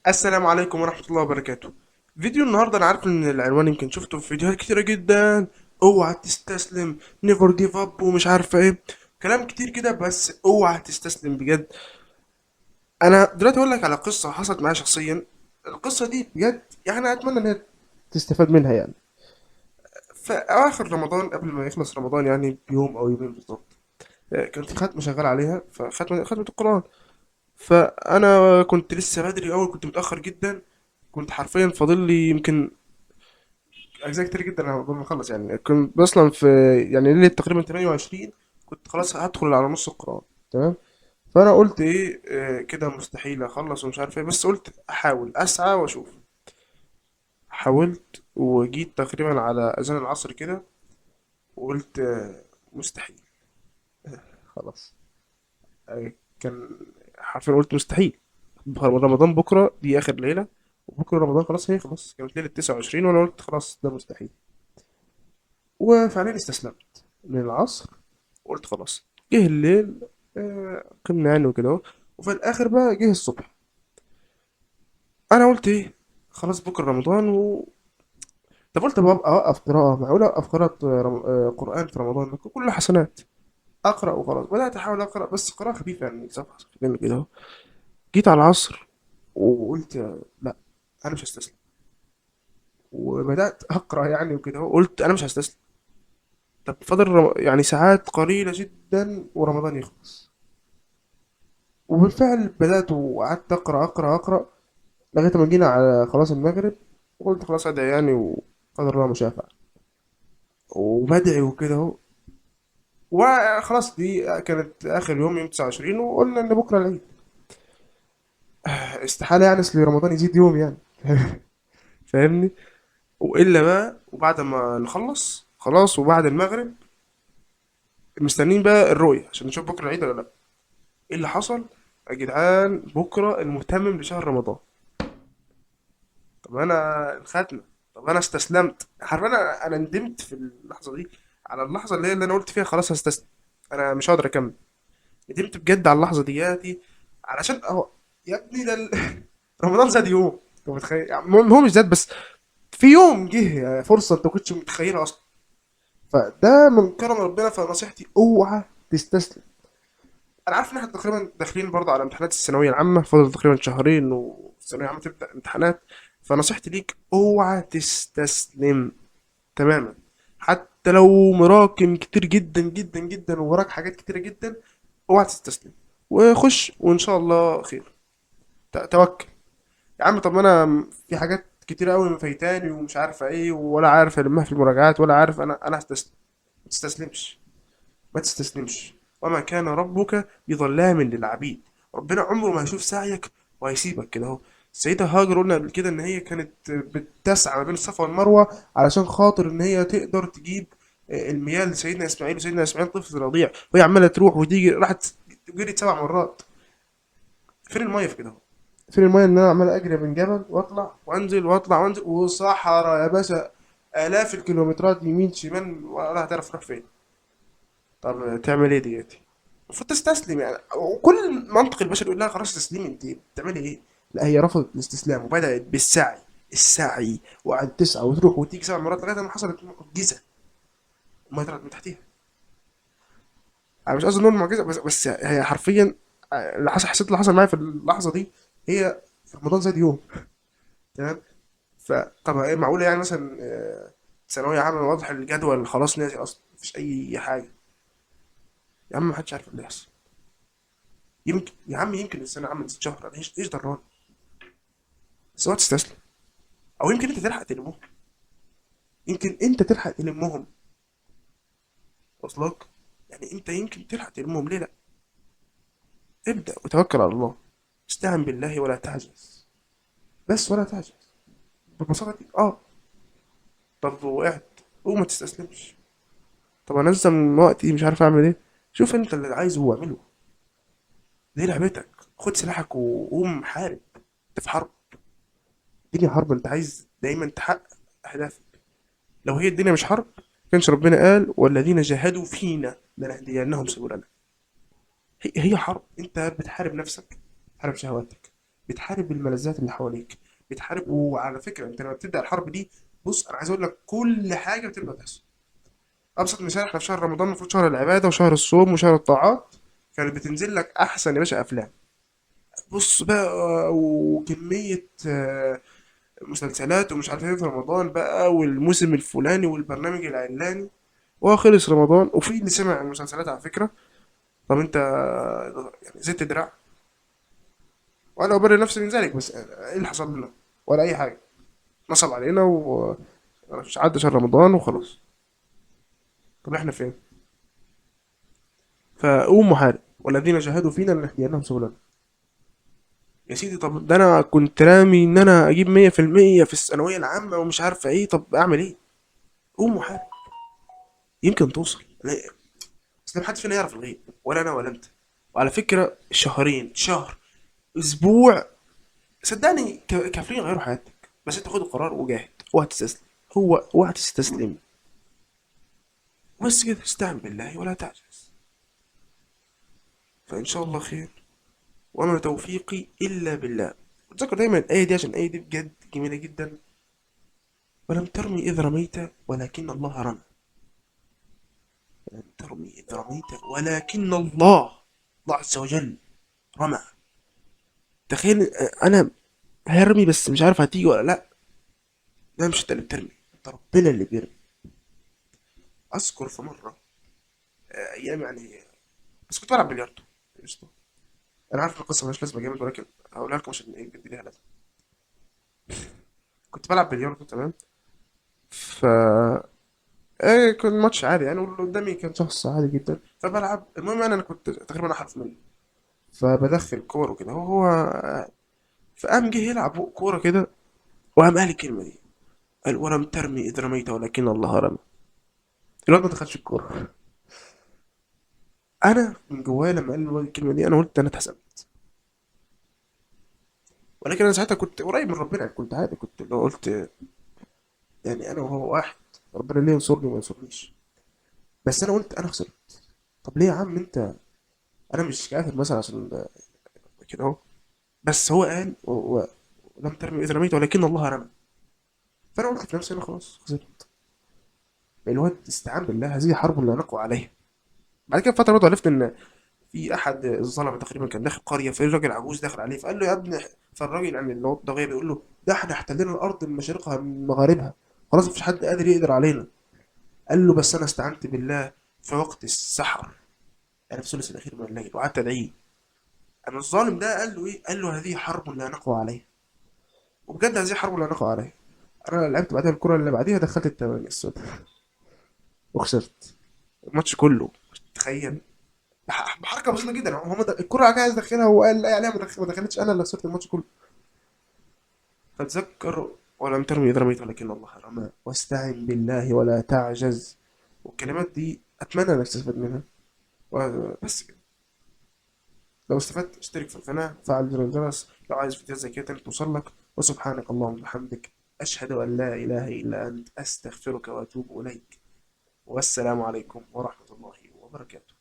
السلام عليكم ورحمة الله وبركاته. فيديو النهاردة، أنا عارف إن العنوان يمكن شفته في فيديوهات كتيرة جدا، اوعى تستسلم، never give up ومش عارفة ايه، كلام كتير كده، بس اوعى تستسلم بجد. أنا دلوقتي أقول لك على قصة حصلت معايا شخصيا. القصة دي بجد يعني أتمنى إن هي تستفاد منها. في أواخر رمضان، قبل ما يخلص رمضان يعني بيوم أو يومين بالظبط، كان في ختمة شغال عليها، فختمة ختمة القرآن. فأنا كنت لسه بدري أوي، كنت متأخر جدا، كنت حرفيا فاضل لي يمكن اجزاء كتير جدا على قبل ما اخلص. كنت اصلا في ليلة تقريبا 28، كنت خلاص هدخل على نص القران. تمام. فانا قلت ايه، كده مستحيل اخلص ومش عارف ايه، بس قلت احاول اسعى واشوف. حاولت وجيت تقريبا على اذان العصر كده، وقلت مستحيل، خلاص. كان حرفيا قلت مستحيل. رمضان بكره، دي اخر ليلة، وبكره رمضان خلاص هيخلص. كانت ليلة 29، وانا قلت خلاص ده مستحيل. وفعليا استسلمت من العصر، وقلت خلاص. جه الليل، قمنا يعني وكده اهو. وفي الاخر بقى جه الصبح، انا قلت ايه، خلاص بكره رمضان طب قلت ببقى اوقف قراءة؟ معقولة اوقف قراءة قرآن في رمضان؟ كله حسنات، اقرا وخلاص. بدات احاول اقرا، بس قراءة خفيفة يعني، صفحة صفحتين كده اهو. جيت على العصر وقلت لا، انا مش هستسلم، وبدات اقرا يعني وكده اهو. قلت انا مش هستسلم. طب فاضل ساعات قليلة جدا ورمضان يخلص. وبالفعل بدأت وقعدت أقرأ أقرأ أقرأ لغاية ما جينا على خلاص المغرب، وقلت خلاص أدعي يعني، وقدر الله ما شاء فعل، وبدعي وكده أهو. وخلاص دي كانت آخر يوم، يوم 29، وقلنا إن بكرة العيد. استحالة يعني أصل رمضان يزيد يوم يعني. فاهمني؟ وإلا بقى، وبعد ما نخلص خلاص وبعد المغرب مستنيين بقى الرؤية عشان نشوف بكرة العيد ولا لأ. ايه اللي حصل يا جدعان؟ بكره المتمم لشهر رمضان. طب انا الختمة، طب انا استسلمت حرفيا. انا ندمت في اللحظة دي، على اللحظة اللي انا قلت فيها خلاص هستسلم، انا مش هقدر اكمل. ندمت بجد على اللحظة دياتي، علشان اهو يا ابني ده رمضان زاد يوم، انت متخيل؟ يعني هو مش زاد، بس في يوم جه فرصة انت ما كنتش متخيلها اصلا. فده من كرم ربنا. فنصيحتي اوعى تستسلم. انا عارف ان احنا تقريبا داخلين برضه على امتحانات الثانوية العامة، فاضل تقريبا شهرين والثانويه العامة تبدا امتحانات. فنصيحتي ليك اوعى تستسلم تماما، حتى لو مراكم كتير جدا جدا جدا ووراك حاجات كتيرة جدا، اوعى تستسلم وخش، وان شاء الله خير. توكل يا عم. طب ما انا في حاجات كتير قوي فايتاني ومش عارفه ايه، ولا عارف المها في المراجعات، ولا عارف. انا هستسلم. ما تستسلمش، ما تستسلمش. وما كان ربك بظلام للعبيد. ربنا عمره ما هيشوف سعيك وهيسيبك كده اهو. السيدة هاجر قلنا قبل كده ان هي كانت بتسعى ما بين الصفا والمروة علشان خاطر ان هي تقدر تجيب المياه لسيدنا اسماعيل، وسيدنا اسماعيل طفل رضيع، وهي عمالة تروح وتيجي، راحت جريت 7 مرات. فين المية في كده اهو؟ فين المية ان انا عمال اجري من جبل واطلع وانزل واطلع وانزل، وصحراء يا باشا، الاف الكيلومترات يمين شمال، ولا هتعرف تروح فين. طب تعمل ايه دياتي؟ المفروض تستسلم يعني، وكل منطق البشر يقول لها خلاص تسلمي، انت بتعملي ايه؟ لا، هي رفضت الاستسلام وبدات بالسعي، السعي، وقعدت تسعى وتروح وتيجي 7 مرات لغاية ما حصلت معجزه، وما طلعت من تحتيها. انا مش قصدي ان هو معجزه، بس هي حرفيا اللي حصل، حسيت اللي حصل معايا في اللحظة دي هي في رمضان زاد يوم. تمام. فطب ايه، معقولة يعني مثلا، ثانوية عامة واضح الجدول خلاص نازل اصلا، مفيش اي حاجة يا عم، ما حدش عارف اللي يحصل. يمكن يا عم، يمكن السنة عامة تزيد شهر، انا ايش ضراني؟ بس اوعى تستسلم. او يمكن انت تلحق تلمهم، يمكن انت تلحق تلمهم، واصلك يعني، انت يمكن تلحق تلمهم، ليه لا؟ ابدا وتوكل على الله، استعن بالله ولا تعجز، بس ولا تعجز ببساطة دي. طب وقعت، قوم ما تستسلمش. طب انظم وقتي مش عارف اعمل ايه، شوف انت اللي عايزه واعمله، دي لعبتك، خد سلاحك وقوم حارب. انت في حرب، الدنيا حرب، انت عايز دايما تحقق اهدافك. لو هي الدنيا مش حرب كانش ربنا قال والذين جاهدوا فينا لنهدينهم سبلنا. هي حرب، انت بتحارب نفسك، بتحارب شهواتك، بتحارب الملذات اللي حواليك، بتحارب. وعلى فكرة انت لما بتبدا الحرب دي، بص انا عايز اقول لك كل حاجة بتبدا تحصل. ابسط مثال، احنا في شهر رمضان، المفروض شهر العبادة وشهر الصوم وشهر الطاعات، كانت بتنزل لك احسن يا باشا افلام. بص بقى، وكمية مسلسلات ومش عارف ايه في رمضان بقى، والموسم الفلاني والبرنامج العلاني. وهو خلص رمضان وفي اللي سمع المسلسلات على فكرة. طب انت يعني زدت دراع؟ وانا ابرر نفسي من ذلك، بس ايه اللي حصل لنا؟ ولا اي حاجة. نصب علينا و مش عدى شهر رمضان وخلاص. طب احنا فين؟ فقوم وحارب، والذين جاهدوا فينا لنهدينهم سبلنا. يا سيدي طب ده انا كنت رامي ان انا اجيب 100% في الثانوية العامة ومش عارفه ايه، طب اعمل ايه؟ قوم وحارب، يمكن توصل. لا، بس محدش فينا يعرف الغيب، ولا انا ولا انت. وعلى فكرة شهرين، شهر، اسبوع، صدقني كافيين يغيروا حياتك. بس انت خد القرار وجاهد، اوعى تستسلم. هو اوعى تستسلم بس كده، استعن بالله ولا تعجز، فان شاء الله خير. وما توفيقي الا بالله. وتذكر دايما الايه دي، عشان الايه دي بجد جميلة جدا. ولم ترمي اذ رميت ولكن الله رمى. ولم ترمي اذ رميت ولكن الله عز وجل رمى. تخيل انا هرمي بس مش عارف هتيجي ولا لا. ده مش انت اللي بترمي، انت ربنا اللي بيرمي. اذكر في مرة، ايام يعني، بس كنت بلعب بلياردو. قشطه. انا عارف القصة مالهاش لازمه جامد، ولكن هقولها لكم عشان ايه بجد ليها لازمه. كنت بلعب بلياردو، تمام. ف ايه، كان ماتش عادي يعني، واللي قدامي كان شخص عادي جدا. فبلعب، المهم انا كنت تقريبا احرف منه، فبدخل كورة وكده، وهو فقام جه يلعب كورة كده، وقام قال الكلمة دي، قال ولم ترمي اذ رميت ولكن الله رمى. الواد ما دخلش الكورة. انا من جوايا لما قال الواد الكلمة دي انا قلت انا اتحسبت، ولكن انا ساعتها كنت قريب من ربنا، كنت عادي، كنت اللي هو قلت يعني انا وهو واحد، ربنا ليه ينصرني وما ينصرنيش؟ بس انا قلت انا خسرت. طب ليه يا عم انت؟ انا مش كافر مثلا عشان كده اهو، بس هو قال لم ترمي اذ رميت ولكن الله رمى. فانا قلت في نفسي انا خلاص خسرت. الواد استعان بالله، هذه حرب لا نقوى عليها. بعد كده فترة برضه عرفت ان في احد الظلمة تقريبا كان داخل قرية، في راجل عجوز داخل عليه فقال له يا ابن، فالراجل يعني اللي هو الضغير بيقول له ده احنا احتلينا الارض من مشارقها من مغاربها، خلاص مفيش حد قادر يقدر علينا. قال له بس انا استعنت بالله في وقت السحر، يعني في الثلث الاخير من الليل، وقعدت ادعية. اما الظالم ده قال له ايه؟ قال له هذه حرب لا نقوى عليها. وبجد هذه حرب لا نقوى عليها. انا لعبت بعدها الكره اللي بعديها دخلت الثمانية السوداء وخسرت الماتش كله. تخيل بحركة بسيطة جدا، هم الكره عايز يدخلها وقال لا عليها، ما دخلتش، انا اللي خسرت الماتش كله. فتذكر ولم ترمي اذ رميت ولكن الله رمى، واستعن بالله ولا تعجز. والكلمات دي اتمنى انك تستفاد منها. وبس كده، لو استفدت اشترك في القناة، فعل زر الجرس لو عايز فيديوهات زي كده تاني توصل لك. وسبحانك اللهم وبحمدك، اشهد ان لا اله الا انت، استغفرك واتوب اليك. والسلام عليكم ورحمة الله وبركاته.